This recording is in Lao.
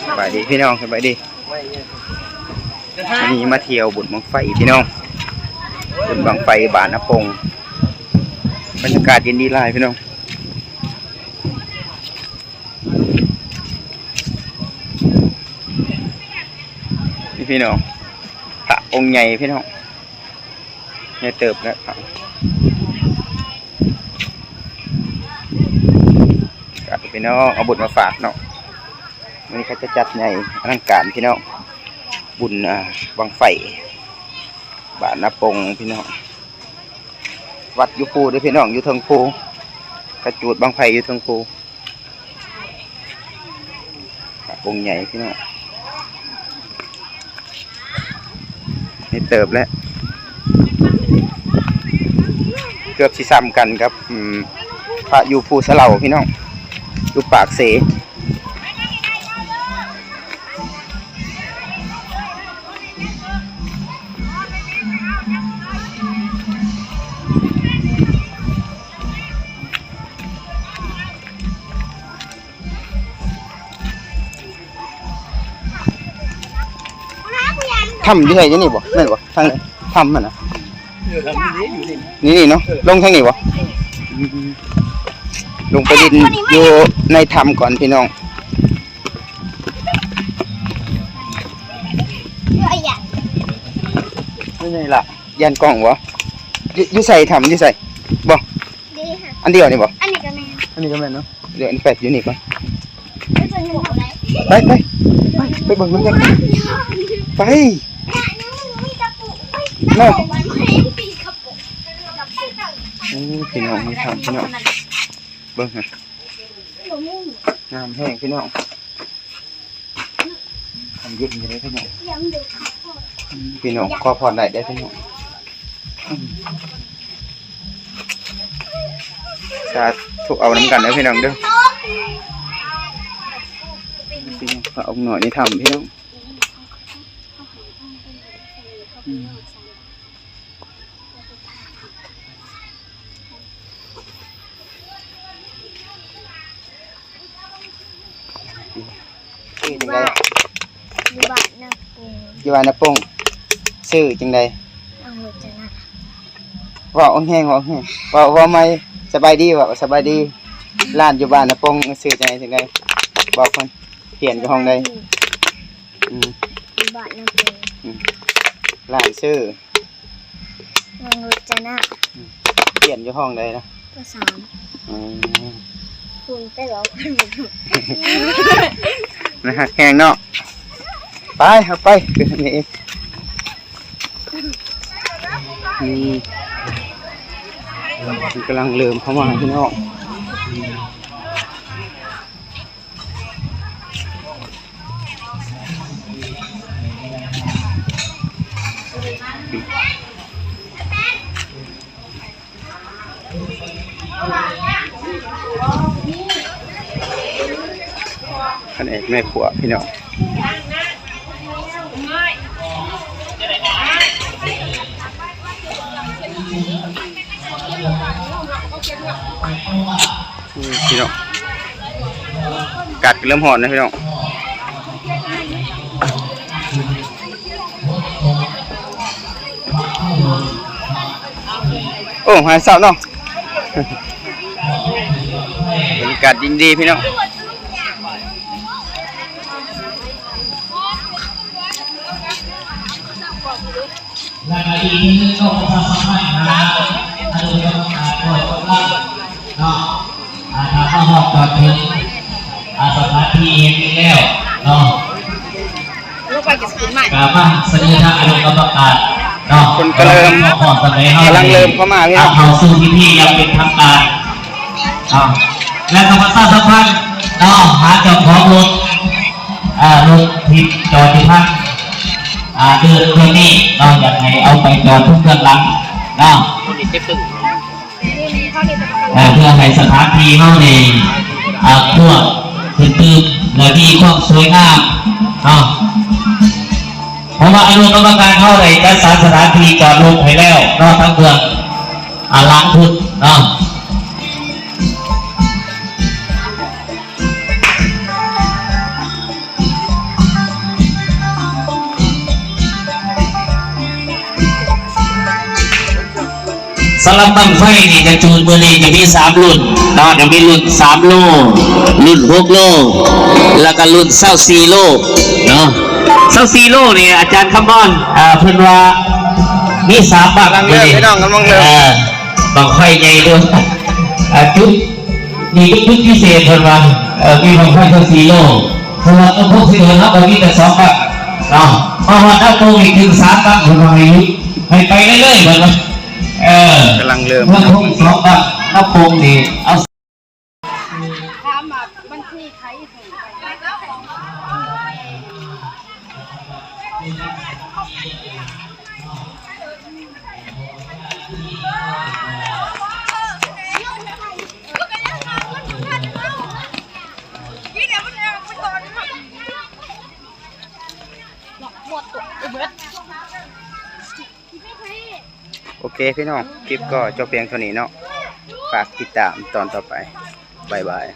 ສະບາຍດີພີ່ນ້ອງ ສະບາຍດີ. ມື້ນີ້ມາທ່ຽວບຸນບັ້ງໄຟພີ່ນ້ອງ ບຸນບັ້ງໄຟບ້ານນາປົງ ບັນຍາກາດເຢັນດີຫຼາຍພີ່ນ້ອງ. ນີ້ພີ່ນ້ອງ ພະອົງໃຫຍ່ພີ່ນ້ອງ ໃຫຍ່ເຕີບແລ້ວ ພີ່ນ້ອງ ເອົາບຸນມາຝາກເນາະ. ມື້ນີ້ເຂົາຈະຈັດໃຫຍ່ອະລັງການພີ່ນ້ອງ ບຸນ ອ່າ ບັ້ງໄຟບ້ານນາປົງພີ່ນ້ອງ. ວັດຢູ່ພູເດີ້ພີ່ນ້ອງ ຢູ່ເທິງພູ ເຂົາຈູດບັ້ງໄຟຢູ່ເທິງພູ. ອົງໃຫຍ່ພີ່ນ້ອງ ໃຫຍ່ເຕີບແລ້ວ ເກືອບຊິສ່ຳກັນກັບ ອືມ ພະຢູ່ພູສະເຫຼົາພີ່ນ້ອງ ຢູ່ປາກເຊ. ຖ້ຳຢູ່ໃສ ຢູ່ນີ້ບໍ່? ແມ່ນບໍ່? ທາງນີ້ ຖ້ຳຫັ້ນນະ ເອີ ຖ້ຳນີ້ຢູ່ນີ້ ນີ້ໆ ເນາະ ເອີ ລົງທາງນີ້ບໍ່? ອືມ ລົງໄປຫຼິ້ນຢູ່ໃນຖ້ຳກ່ອນພີ່ນ້ອງ. ຢູ່ໃສລະ? ຢ້ານກ້ອງບໍ່? ຢູ່ ຢູ່ໃສ ຖ້ຳຢູ່ໃສ? ບໍ່ ອັນດຽວນີ້ບໍ່? ອັນນີ້ກໍແມ່ນ ອັນນີ້ກໍແມ່ນເນາະ. ດຽວອັນແປດຢູ່ນີ້ກ່ອນ ໄປ ໄປ ໄປ ໄປເບິ່ງນຳກັນ ໄປ ເນາະ. ໂອ້ ພີ່ນ້ອງ ມີຖ້ຳພີ່ນ້ອງ ເບິ່ງຫັ້ນ ງາມແຮງພີ່ນ້ອງ. ມັນເຢັນຢູ່ເດ້ພີ່ນ້ອງ ພີ່ນ້ອງຂໍພອນໄດ້ເດ້ພີ່ນ້ອງ. ສາທຸ ເອົານຳກັນເດີພີ່ນ້ອງເດີ ພະອົງນ້ອຍໃນຖ້ຳພີ່ນ້ອງ. ຊື່ຈັ່ງໃດ? ຢູ່ບ້ານນາປົງ ຢູ່ບ້ານນາປົງ. ຊື່ຈັ່ງໃດ? ນາງໂລຈະນະ. ເວົ້າແຮງໆ ເວົ້າແຮງ ເວົ້າ ເວົ້າໃໝ່. ສະບາຍດີ ເວົ້າສະບາຍດີ. ຫຼານຢູ່ບ້ານນາປົງຊື່ຈັ່ງໃດ ຈັ່ງໃດ? ບອກເພິ່ນ. ຮຽນຢູ່ຫ້ອງໃດ? ສະບາຍດີ. ອືມ ຢູ່ບ້ານນາປົງ. ອືມ ຫຼານຊື່? ນາງໂລຈະນະ. ຮຽນຢູ່ຫ້ອງໃດນະ? ປໍສາມ. ອືມ ຄຸນໄປບອກເພິ່ນ ໜ້າຮັກແຮງເນາະ. ໄປ ເຮົາໄປ ຄືນີ້ເອງ. ອືມ ກຳລັງເລີ່ມເຂົ້າມາພີ່ນ້ອງ. ພະແນກແມ່ຄົວພີ່ນ້ອງ. ອືມ ພີ່ນ້ອງ ອາກາດກໍເລີ່ມຮ້ອນແລ້ວພີ່ນ້ອງ. ໂອ້ ຫາເຊົ້າເນາະ ບັນຍາກາດດີໆ ພີ່ນ້ອງ. ແລ້ວກໍອີກໜຶ່ງກໍປະຊາສຳພັນຫາອະນຸກຳມະການດ້ວຍກຳລັງເນາະ ອ່າ ຖ້າມາຮອດຈອດເຖິງ ອ່າ ສະຖານທີ່ແຫ່ງນີ້ແລ້ວເນາະ ກໍມາສະເໜີທາງອະນຸກຳມະການເນາະ ເພິ່ນກໍເລີ່ມ ກຳລັງເລີ່ມເຂົ້າມາ ເຂົ້າສູ່ພິທີຢ່າງເປັນທາງການ. ອ່າ ແລ້ວກໍປະຊາສຳພັນເນາະ ຫາເຈົ້າຂອງລົດ ອ່າ ລົດທີ່ຈອດຢູ່ທາງ ອ່າ ເດີ່ນເບື້ອງນີ້ເນາະ ຢາກໃຫ້ເອົາໄປຈອດເທິງເບື້ອງຫຼັງເນາະ ເອີ ເພື່ອໃຫ້ສະຖານທີ່ເຮົານີ້ ອ່າ ກວ້າງຂຶ້ນຕື່ມ ແລະ ມີຄວາມສວຍງາມເນາະ ເພາະວ່າອະນຸກຳມະການເຮົາໄດ້ຈັດສັນສະຖານທີ່ຈອດລົດໃຫ້ແລ້ວເນາະ ທາງເບື້ອງ ອ່າ ຫຼັງພຸ້ນເນາະ. ບັນຍາກາດດີໆ ພີ່ນ້ອງ ເອີ ເປັນ ສຳລັບບັ້ງໄຟນີ້ຈະຈູດມື້ນີ້ຈະມີສາມລຸ້ນເນາະ ຈະມີລຸ້ນສາມໂລ, ລຸ້ນຫົກໂລ ແລ້ວກໍລຸ້ນຊາວສີ່ໂລເນາະ. ຊາວສີ່ໂລນີ້ອາຈານຄຳມອນ ເພິ່ນວ່າມີສາມບັ້ງ ກຳລັງເລີ່ມ ມື້ນີ້ ພີ່ນ້ອງ ກຳລັງເລີ່ມ ເອີ ບັ້ງໄຟໃຫຍ່ເດີ ອາ ຈຸດ ນີ້ເປັນຈຸດພິເສດເພິ່ນວ່າ ເອີ ມີບັ້ງໄຟຊາວສີ່ໂລ ເພາະວ່ານຳໂພງສີດວນເຮົາກໍມີແຕ່ສອງບັ້ງເນາະ ມາຮອດນຳໂພງນີ້ຂຶ້ນສາມບັ້ງ ເພິ່ນວ່າໃຫ້ຢຸດ ໃຫ້ໄປເລື້ອຍໆ ເພິ່ນວ່າ ເອີ ກຳລັງເລີ່ມ ນຳໂພງສອງບັ້ງ ນຳໂພງນີ້ເອົາ ຖາມວ່າບັນຊີໃຜ ໂອເຄພີ່ນ້ອງ ຄລິບກໍຈົບພຽງເທົ່ານີ້ເນາະ ຝາກຕິດຕາມຕອນຕໍ່ໄປ ບາຍບາຍ.